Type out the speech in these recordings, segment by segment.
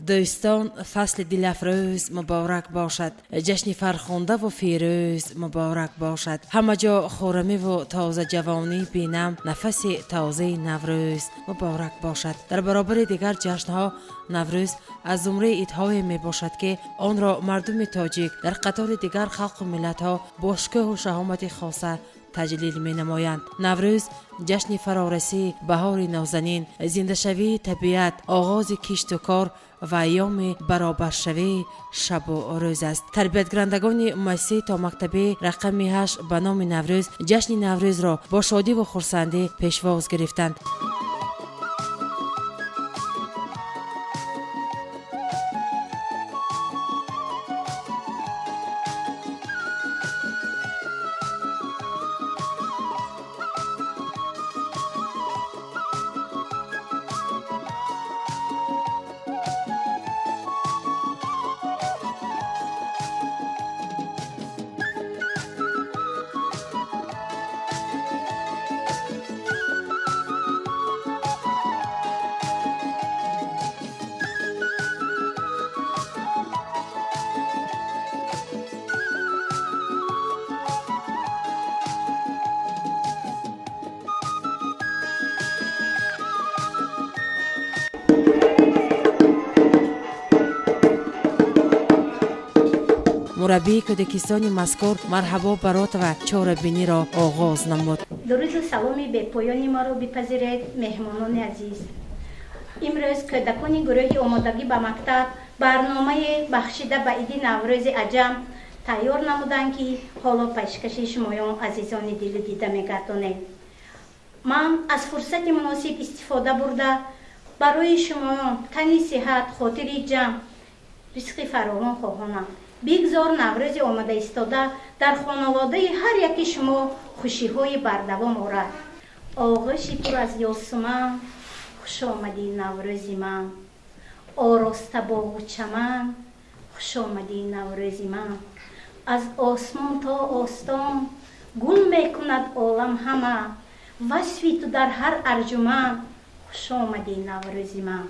Дӯстон, фасли дилафрӯз муборак бошад, ҷашни фархундаву фирӯз муборак бошад. Ҳама ҷо хӯрамиву тозаҷавонӣ бинам, нафаси тозаи Наврӯз муборак бошад. Дар баробари дигар ҷашнҳо Наврӯз аз зумраи идҳое мебошад, ки онро мардуми тоҷик дар қатори дигар халқу миллатҳо бо шукӯҳу шаҳомати хоса таҷлил менамоянд. Наврӯз ҷашни фарорасӣ, баҳори нозанин, зиндашавии табиат, оғози кишту кор ва айёми баробаршавии шабу рӯз аст. Тарбиятгирандагони муассисаи томактабӣ рақами 8 ба номи Наврӯз ҷашни Наврӯзро бо шодиву хурсандӣ пешвоз гирифтанд. Мураббии кӯдакистони мазкур Марҳабо Баротова чорабиниро оғоз намуд. Дуруду саломи бепоёни моро бипазиред, меҳмонони азиз. Имрӯз кӯдакони гурӯҳи омодагӣ ба мактаб барномаи бахшида ба иди Наврӯзи аҷам тайёр намуданд, ки ҳоло пешкаши шумоён азизони дилу дида мегардонем. Ман аз фурсати муносиб истифода бурда барои шумоён тани сиҳат, хотири ҷамъ, ризқи фаровон хоҳонам. Бигзор Наврӯзи омада истода дар хонаводаи ҳар яки шумо хушиҳои бардавом орад. Оғӯши пур аз ёсуман, хушомадӣ Наврӯзи ман. Ороста боғу чаман, хушомадӣ Наврӯзи ман. Аз осмон то остон гул мекунад олам ҳама, васфи ту дар ҳар арҷуман, хушомадӣ Наврӯзи ман.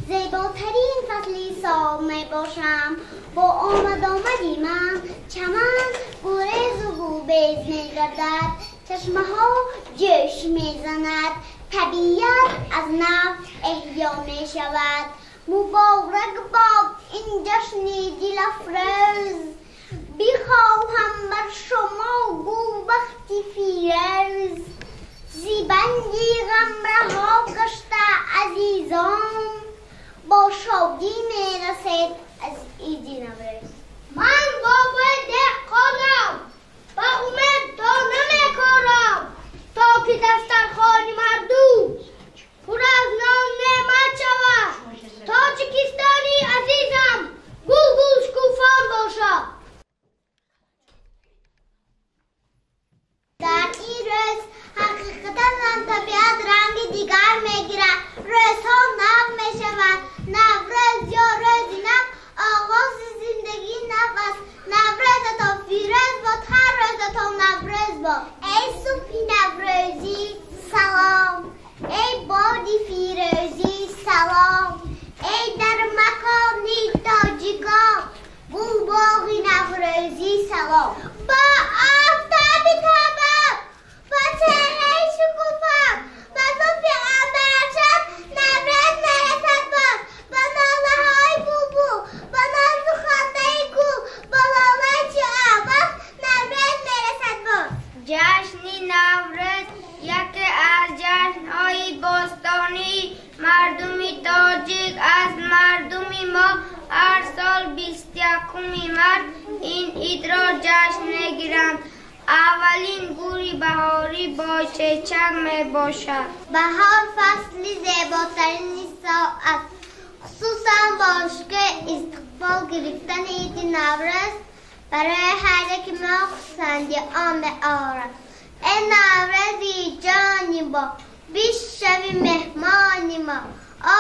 Зеботарин фасли сол мебошам. Бо омадомади ман чаман гурезу гулбез мегардад, чашмаҳо ҷӯш мезанад, табиат аз нав эҳё мешавад. Муборак бод ин ҷашни дилафрӯз, бихоҳам бар шумо гулбахти фирӯз. Зибанди ғам раҳо гашта азизон, бо шодӣ мерасед аз иди Наврӯз. Ман бобои деҳқонам, ба умед дона мекорам, то ки дастархони мардум пур аз нон неъмат шавад. Тоҷикистони азизам гулгул шукуфон бошад. Дар ин рӯз ҳақиқатан табиат ранги дигар мегирад, рӯзҳо нав мешаванд. Наврӯз ё рӯзи нав оғози зиндагии нав аст. Наврӯзатон фирӯз бод, ҳар рӯзатон Наврӯз бод. Эй субҳи наврӯзӣ салом, эй боди фирӯзӣ салом, эй дар макони тоҷикон гулбоғи наврӯзӣ салом. Ба офтоби табам, ба чеҳраи шукуфам, ба зулфи анбаршам Наврӯз мерасад боз. Ба нолаҳои булбул, ба нозу хандаи гул, ба лолаи чӯабоз Наврӯз мерасад боз. Ҷашни Наврӯз яке аз ҷашнҳои бостонии мардуми тоҷик аст. Мардуми мо ҳар сол 21 март ин идро ҷашн мегиранд. Аввалин гули баҳорӣ бойчечак мебошад. Баҳор фасли зеботарини сол аст. Хусусан бо шукӯҳи истиқбол гирифтани иди Наврӯз барои ҳар яки мо хурсандион меорад. Эй Наврӯзи ҷони мо, бишави меҳмони мо,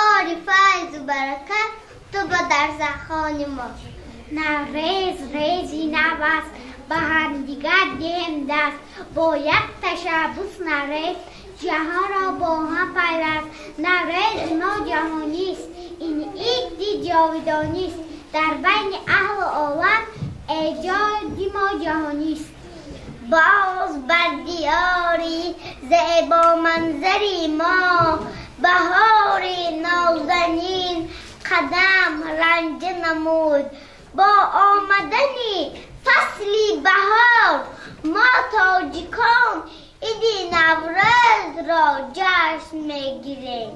ори файзу баракат ту ба дарзахони мо. Наврӯз рӯзи нав аст, ба ҳамдигар диҳем даст, бо як ташаббус Наврӯз ҷаҳонро бо ҳам пайваст. Наврӯзи мо ҷаҳонист, ин иди ҷовидонист, дар байни аҳлу олам эҷоди мо ҷаҳонист. Боз бар диёри зебоманзари мо баҳори нозанин қадам ранҷа намуд. Бо омадани фасли баҳор мо тоҷикон иди Наврӯзро ҷашн мегирем.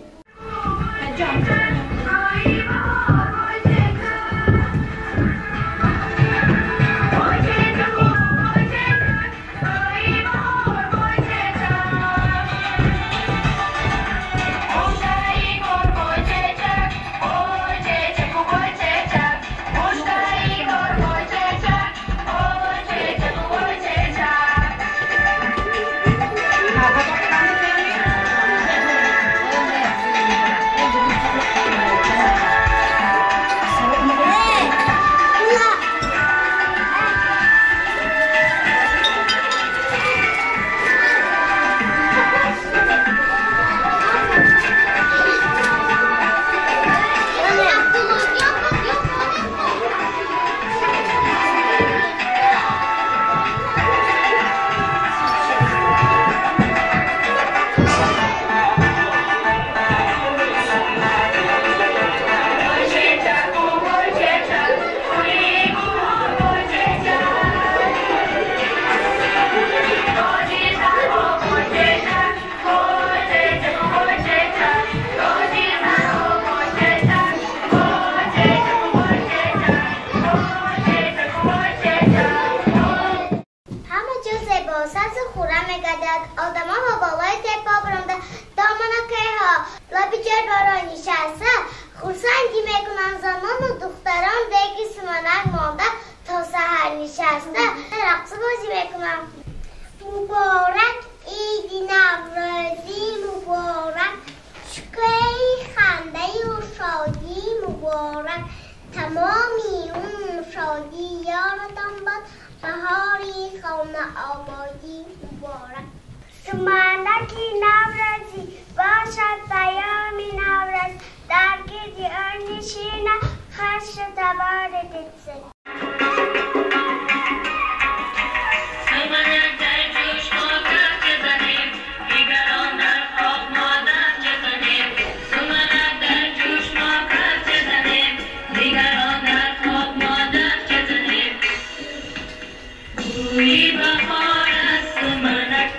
Муборак иди Наврӯзӣ муборак, шукӯҳи хандаю шодӣ муборак, тамоми умр шодӣ ёратон бод, баҳори хонаободӣ муборак. Суманаки Наврӯзӣ бошад паёми Наврӯз, дар гирди ӯ нишина хашу табори дидсӣ. Баҳор аст суманак.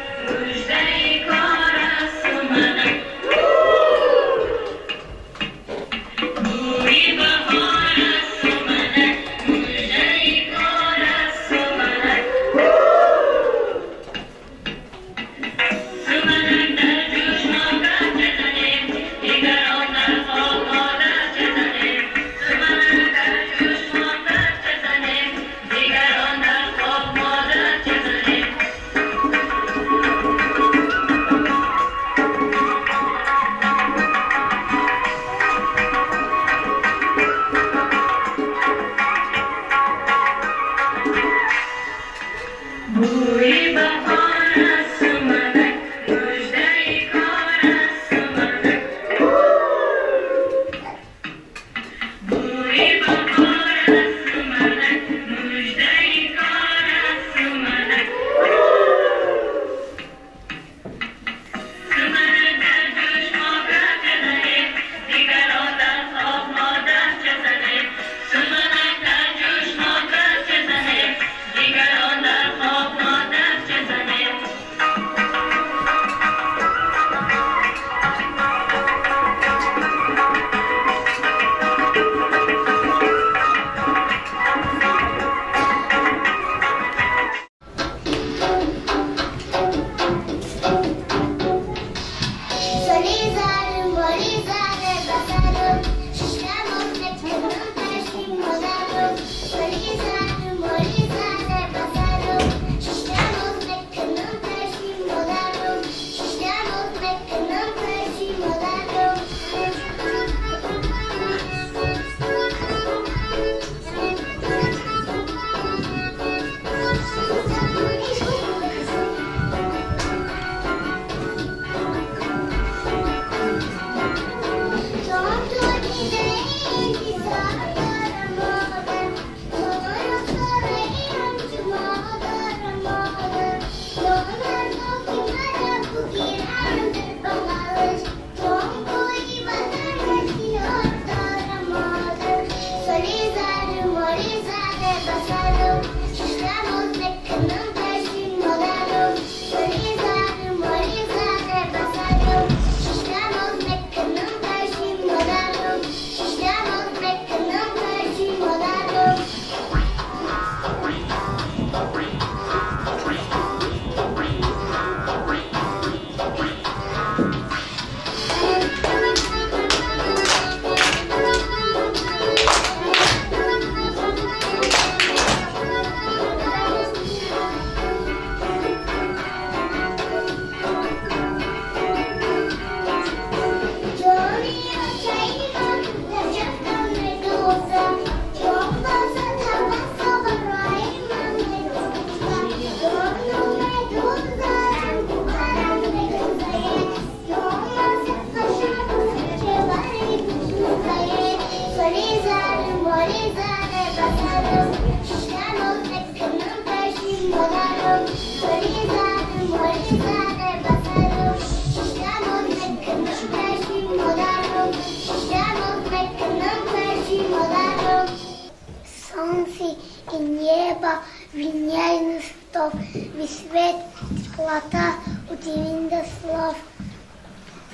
Солнце и небо виняй стов, весь свет, теплота, удивим до слов.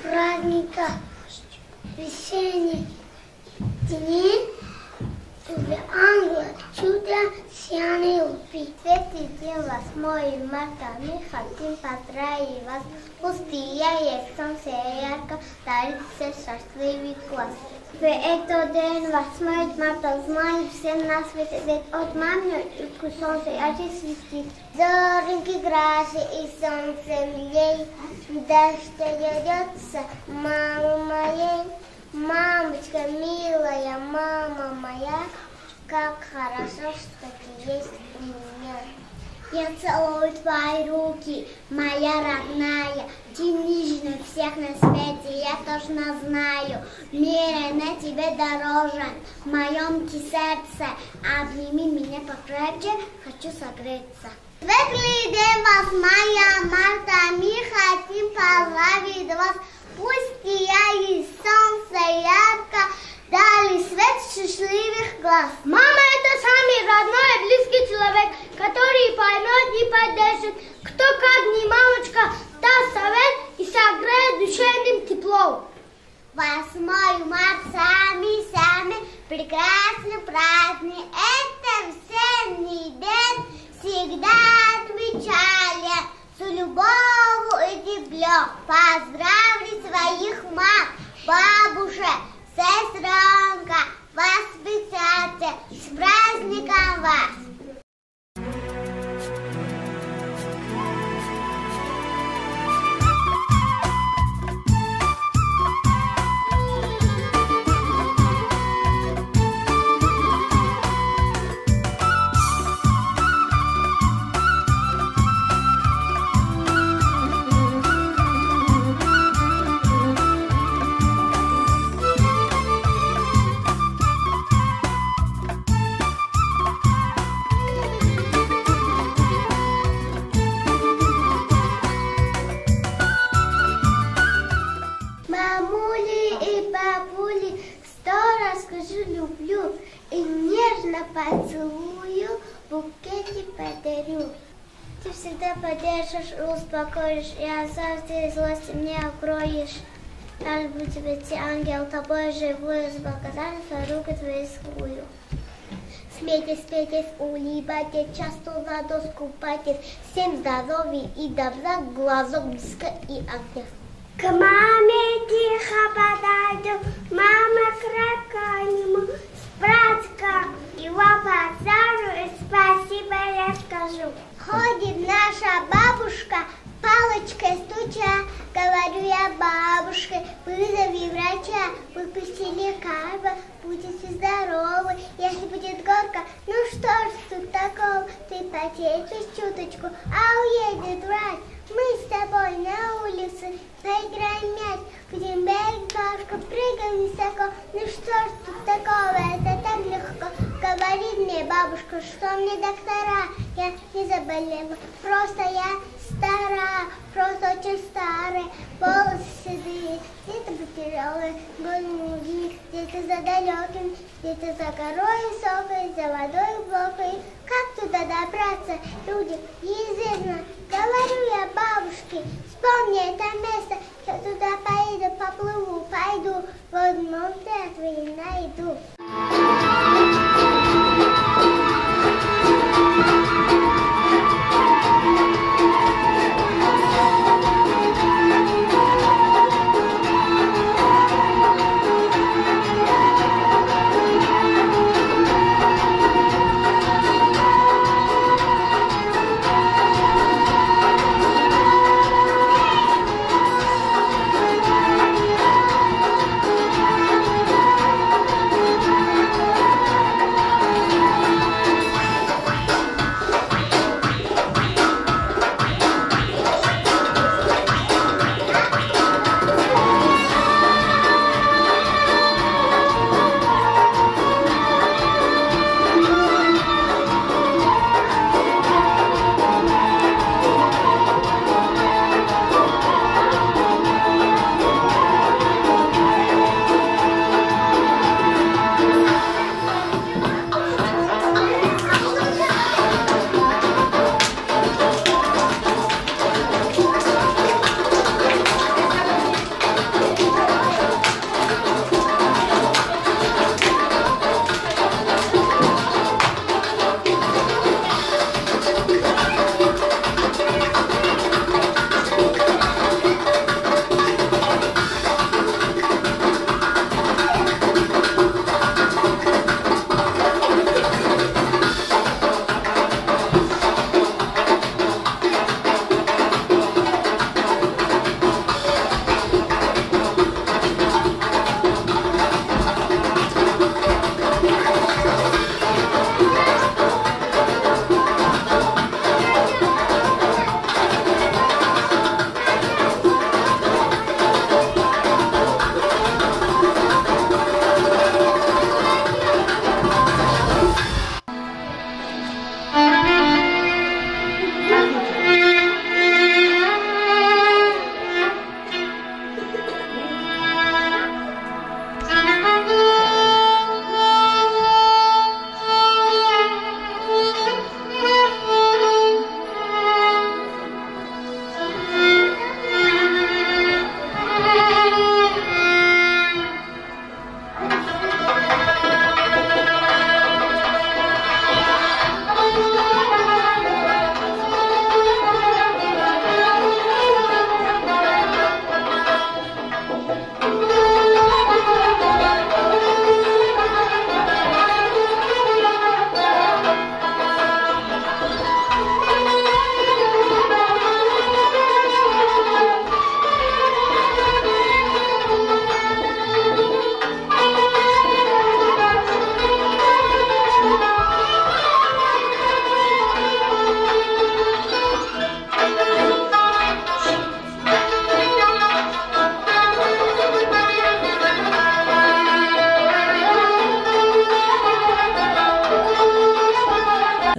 Праздника весенних дней, ангела чудо сияние любви. Светлый день 8 марта, мы хотим поздравить вас. Пусть сияет солнце ярко, дарит всем счастливый глаз. В этот день 8 марта знают все на свете, ведь от мамы солнце ярче светит. Зоринки краше и солнце милей, дождь льется маму моей. Мамочка милая, мама моя, как хорошо, что ты есть у меня. Я целую твои руки, моя родная, ты нежнее всех на свете, я точно знаю. Мир на тебе дороже, в моем сердце. Обними меня покрепче, хочу согреться. Светлый день 8 марта, мы хотим поздравить вас. Пусть сияет солнце ярко, дали свет счастливых глаз. Мама – это самый родной и близкий человек, который поймет и поддержит. Кто, как не мамочка, даст совет и согреет душевным теплом. 8 марта сами-сами прекрасный праздник. Это весенний день всегда отмечали с любовью и теплом. Поздравлю своих мам, бабушек, сестренка, воспитатель. С праздником вас! Люблю и нежно поцелую, букетик подарю. Ты всегда поддержишь и успокоишь, и от всей злости мне укроешь. Я люблю тебя, ты ангел, тобой живу, я с благодарностью руки твои целую. Смейтесь, смейтесь, улыбайтесь, часто за доску купайтесь. Всем здоровья и добра, глазок близко и огня. К маме тихо подойду, мама крепко нему, с братиком его поздравлю и спасибо я скажу. Ходит наша бабушка, палочкой стуча, говорю я бабушке, вызови врача, выпусти лекарство, будете здоровы, если будет горько, ну что ж тут такого, ты потерпишь чуточку, а уедет врач. Мы с тобой на улице поиграем мяч, будем бегать, бабушка, прыгаем высоко. Ну что ж тут такого, это так легко. Говорит мне бабушка, что мне доктора, я не заболела, просто я стара, просто очень старая, волосы седые, где-то потеряла голову, где-то за далеким, где-то за горой высокой, за водой глубокой, люди, неизвестно. Говорю я бабушке, вспомни это место, я туда поеду, поплыву, пойду, в одном театре найду.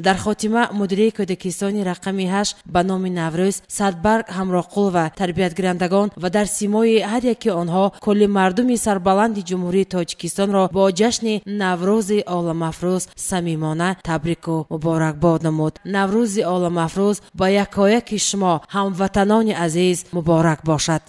Дар хотима мудири кӯдакистони рақами 8 ба номи Наврӯз Садбарг Ҳамроқул ва тарбиятгирандагон ва дар симои ҳар яки онҳо кулли мардуми сарбаланди Ҷумҳурии Тоҷикистонро бо ҷашни Наврӯзи оламафрӯз самимона табрику муборакбод намуд. Наврӯзи оламафрӯз ба якояки шумо ҳамватанони азиз муборак бошад.